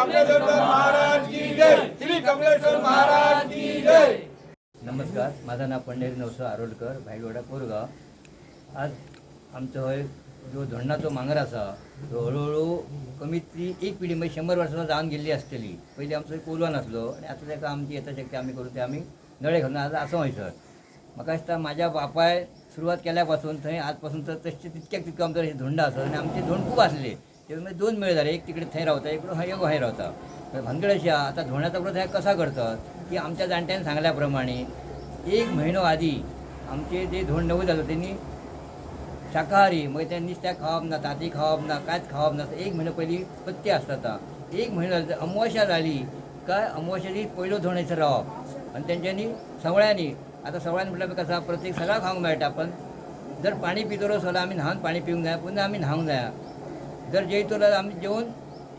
कमलेश्वर महाराज की जय. श्री कमलेश्वर महाराज की जय. नमस्कार, माझं नाव पंढरी नवसो आरोलकर, भायलवाडा, कोरगाव. आज आमचो हय जो धोंडाचो मांगर आसा तो हळुहळू कमीत ती एक पिढी म्हणजे 100 वर्सां जावन गेल्ली आसतली. पयलीं आमचो कोलवा नासलो आनी आतां ताका आमची येता शक्ती आमी करून ते आमी नळे घालून आज आसा हयसर. म्हाका दिसता म्हाज्या बापाय सुरवात केल्या पासून थंय आज पासून तर तशें तितक्याक तितको आमचो धोंड आसा आनी आमचे धोंड खूब आसले. ते मागीर दोन मेळ जाले, एक तिकडे थंय रावता, एक हय हय रावता. भानगड अशी आहा, आतां धोंडाचो व्रत हें कसा करतात की आमच्या जाणट्यान सांगल्या प्रमाणे एक म्हयनो आदी आमचे जे धोंड नवो जालो तेणी शाकाहारी, मागीर ते नुस्त्याक खावप ना, तांती खावप ना, कांयच खावप ना. एक म्हयनो पयलीं पथ्य आसता. एक म्हयनो जालो, अमावस्या जाली काय अमावस्या दीस पयलो धोंड हयसर रावप आनी तेंच्यांनी सवळ्यांनी, आतां सवळ्यान म्हटल्यार कसं प्रत्येक सगळं खावंक मेळटा, पण जर पाणी पितलो जाल्यार आमी न्हावन पाणी पिवंक जाय, पुन्हा आमी न्हावंक जाया. जर जेयतलो जाल्यार आमी जेवन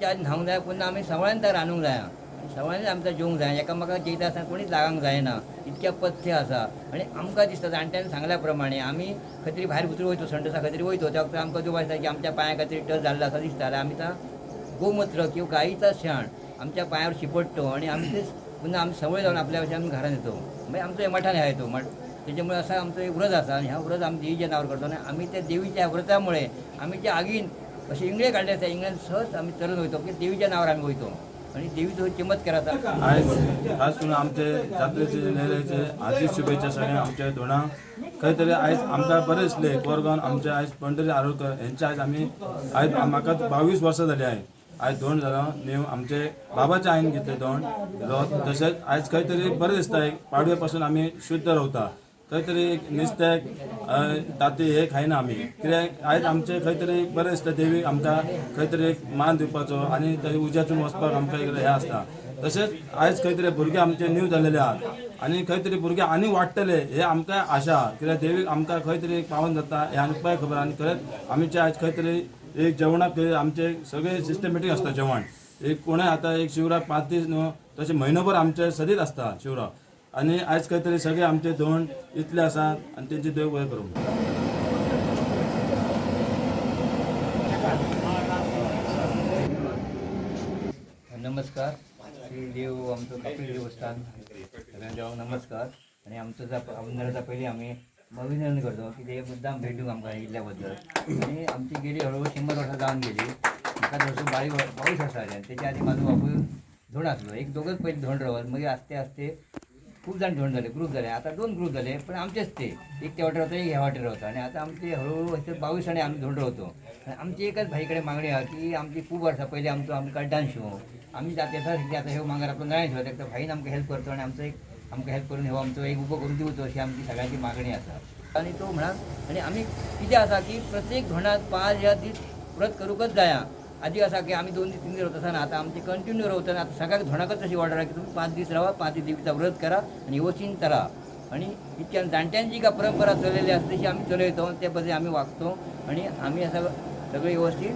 त्या आदी न्हावंक जाय, पुन्हा आमी सवळ्यान त्या रांदूंक जाया आनी सवळ्यानच आमकां जेवंक जाय. एकामेकाक जेयता आसतना कोणीच लागूंक जायना, इतक्या पथ्य आसा. आनी आमकां दिसता जाणट्यांनी सांगल्या प्रमाणे आमी खंय तरी भायर भितर वयतो, संडसा खंय तरी वयतो, त्या वखत आमकां दुबाव दिसता की आमच्या पांयाक खंय तरी टच जाल्लो आसा दिसता जाल्यार आमी आतां गोमूत्र किंवा गायीचा शेण आमच्या पांयावर शिंपडतो आणि आमी तेच पुन्हा आमी सवय जावन आपल्या भशेन आमी घरान येतो. मागीर आमचो हे मठान ह्या येतो मठ. त्याच्यामुळे असा आमचो एक व्रत आसा आनी ह्या व्रत आमी देवीच्या नांवार करतो आनी आमी त्या देवीच्या व्रतामुळे आमी जे आगीन अशे इंगळे काडले आसा, इंगळ्यान सहज आमी चलून वयतो की देवीच्या नांवार आमी वयतो आनी देवीचो चमत्कार आसा. आयज खास करून आमचे जात्रेचे नेरेचे हार्दिक शुभेच्छा सगळ्या आमच्या धोणाक. खंय तरी आयज आमकां बरें दिसलें, कोरगांव आमचे आयज पंढरी आरोलकर हेंचे आयज आमी आयज म्हाका 22 वर्सां जाली आयज आयज धोंड जालो न्यू आमचे बाबाच्या आईन घेतले धोंड तशेंच आयज खंय तरी बरें दिसता. एक पाडवे पासून आमी शुद्ध रावता, खंय तरी एक नुस्त्याक तांती हे खायना आमी, कित्याक आयज आमचे खंय तरी बरें दिसता. देवीक आमकां खंय तरी एक मान दिवपाचो आनी थंय उज्यातून वचपाक आमकां एक हें आसता. तशेंच आयज खंय तरी भुरगे आमचे न्यू जाल्लेले आहात आनी खंय तरी भुरगे आनी वाडटले हे आमकां आशा आहा, कित्याक देवीक आमकां खंय तरी एक पावन जाता हें आमकांय खबर. आनी खरेंच आमचे आयज खंय तरी एक जेवणाक आमचे सगळे सिस्टमॅटीक आसता जेवण. एक कोणय आतां एक शिवराक 5 दीस न्हू, तशें म्हयनोभर आमचे सदींच आसता शिवराक. आनी आयज खंय तरी सगळे आमचे धोंड इतले आसात आनी तेंचे देव बरें करूं. नमस्कार, श्री देव आमचो कपिल देवस्थान, सगळ्या देवाक नमस्कार. आनी आमचो जा आमदाराचा पयलीं आमी अभिनंदन करतो की ते मुद्दाम भेट दिवंक आमकां येयल्ल्या बद्दल. आनी आमची गेली हळूहळू 100 वर्सां जावन गेली. म्हाका जसो 22 वर्सां जाली आनी तेच्या आदी म्हाजो बापूय धोंड आसलो. एक दोगच पयलीं धोंड रावत, मागीर आस्ते आस्ते खूब जाण धोंड जाले, ग्रूप जाले. आतां दोन ग्रूप जाले, पण आमचेच ते, एक त्या वाटेर रावता, एक ह्या वाटेर रावता. आनी आतां आमचे हळूहळू अशे 22 जाणी आमी धोंड रावतो. आनी आमची एकच भाई कडेन मागणी आहा की आमची खूब वर्सां पयलीं आमचो आमकां कड्डान शिंव आमी जाता आतां ह्यो मांगर आपलो नळ्यान शिंवता, ताका भाईन आमकां हेल्प करचो आनी आमचो एक आमकां हेल्प करून हो आमचो एक उबो करून दिवचो अशी आमची सगळ्यांची मागणी आसा. आनी तो म्हणान आनी आमी कितें आसा की प्रत्येक धोंडाक 5 ह्या दीस व्रत करूंकच जाया. आदी आसा की आमी 2 दीस 3 दीस रावता आसतना आतां आमची कंटिन्यू रावता. आतां सगळ्याक धोंडाकच अशी ऑर्डर आहा की तुमी 5 दीस रावा, 5 दीस देवीचा व्रत करा आनी वेवस्थीन तरा. आनी इतक्यान जाणट्यांची का परंपरा चलयल्ली आसा तशी आमी चलयतो आनी ते पद्दतीन आमी वागतो आनी आमी असा सगळे व्यवस्थीत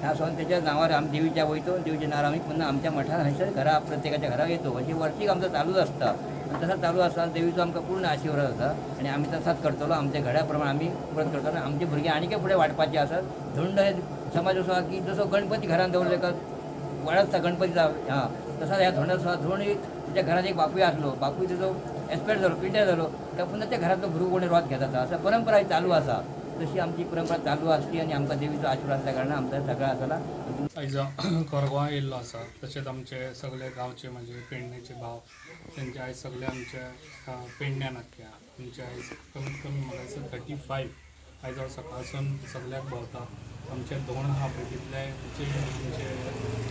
ह्या सोन त्याच्या नावार आमी देवीच्या वयतो, देवीच्या नावार आमी पुन्हा आमच्या मठान हयसर घरा प्रत्येकाच्या घरा येतो. अशी वर्षीक आमचं चालूच आसता आनी तसा चालू आसता. देवीचो आमकां पूर्ण आशिर्वाद आसा आनी आमी तसाच करतलो. आमच्या घड्या प्रमाण आमी व्रत करतलो आनी आमचे भुरगे आनीकय फुडें वाडपाचे आसात. धोंड हे समाज असो आहा की जसो गणपती घरान दवरले का वाडत गणपतीचा हां, तसाच ह्या धोंडाचो सुद्दां धोंड तुज्या घरात एक बापूय आसलो, बापूय तेजो एक्सपायर जालो, पिड्ड्यार जालो काय पुन्हा त्या घरातलो भुरगो कोणी रोत घेता. असा परंपरा ही चालू आसा. तशी आमची परंपरा चालू आसली आनी आमकां देवीचो आशिर्वाद आसल्या कारणान आमकां सगळें आसा. आयज कोरगांव येयल्लो आसा. तशेंच आमचे सगळे गांवचे म्हणजे पेडणेचे भाव तेंचे आयज सगळे आमचे पेडण्यान आख्या आमचे आयज कमीत कमी म्हाका दिसता 35 आयज हांव सकाळसून सगळ्याक भोंवता. आमचे धोंड आहा पळय तितले जे आमचे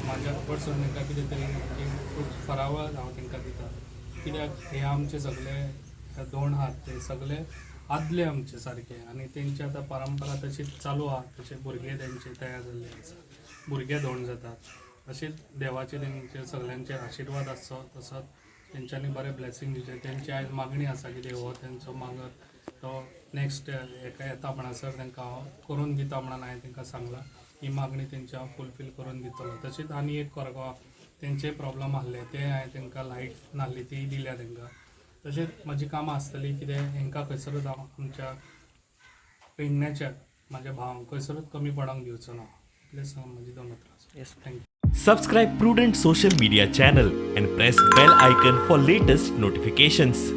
म्हाज्या कडसून तांकां कितें तरी म्हणजे फरावळ हांव तांकां दिता, कित्याक हे आमचे सगळे धोंड आहात ते सगळे आदले आमचे सारके आनी तेंची आतां परंपरा तशीच चालू आहा. तशे भुरगे तेंचे तयार जाल्ले आसा, भुरगे धोंड जातात. अशेंच देवाचे तेंचे सगळ्यांचेर आशिर्वाद आसचो, तसोच तेंच्यांनी बरें ब्लेसींग दिवचें. तेंची आयज मागणी आसा कितें हो तेंचो मांगर तो नेक्स्ट हेका येता म्हणसर तांकां हांव करून दिता म्हणून हांवें तांकां सांगलां. ही मागणी तेंची हांव फुलफील करून दितलो. तशेंच आनी एक कोरगांव तेंचे प्रॉब्लम आहले ते हांवें तांकां लायट नासली ती दिल्या तांकां. तशेंच म्हजी कामां आसतलीं कितें हेंकां खंयसरूच हांव आमच्या पेडण्याच्या म्हाज्या भावांक खंयसरूच कमी पडोंक दिवचो ना. इतलेंच म्हजी दोन उतरां. Thank you. Subscribe Prudent Social Media channel and press bell icon for latest notifications.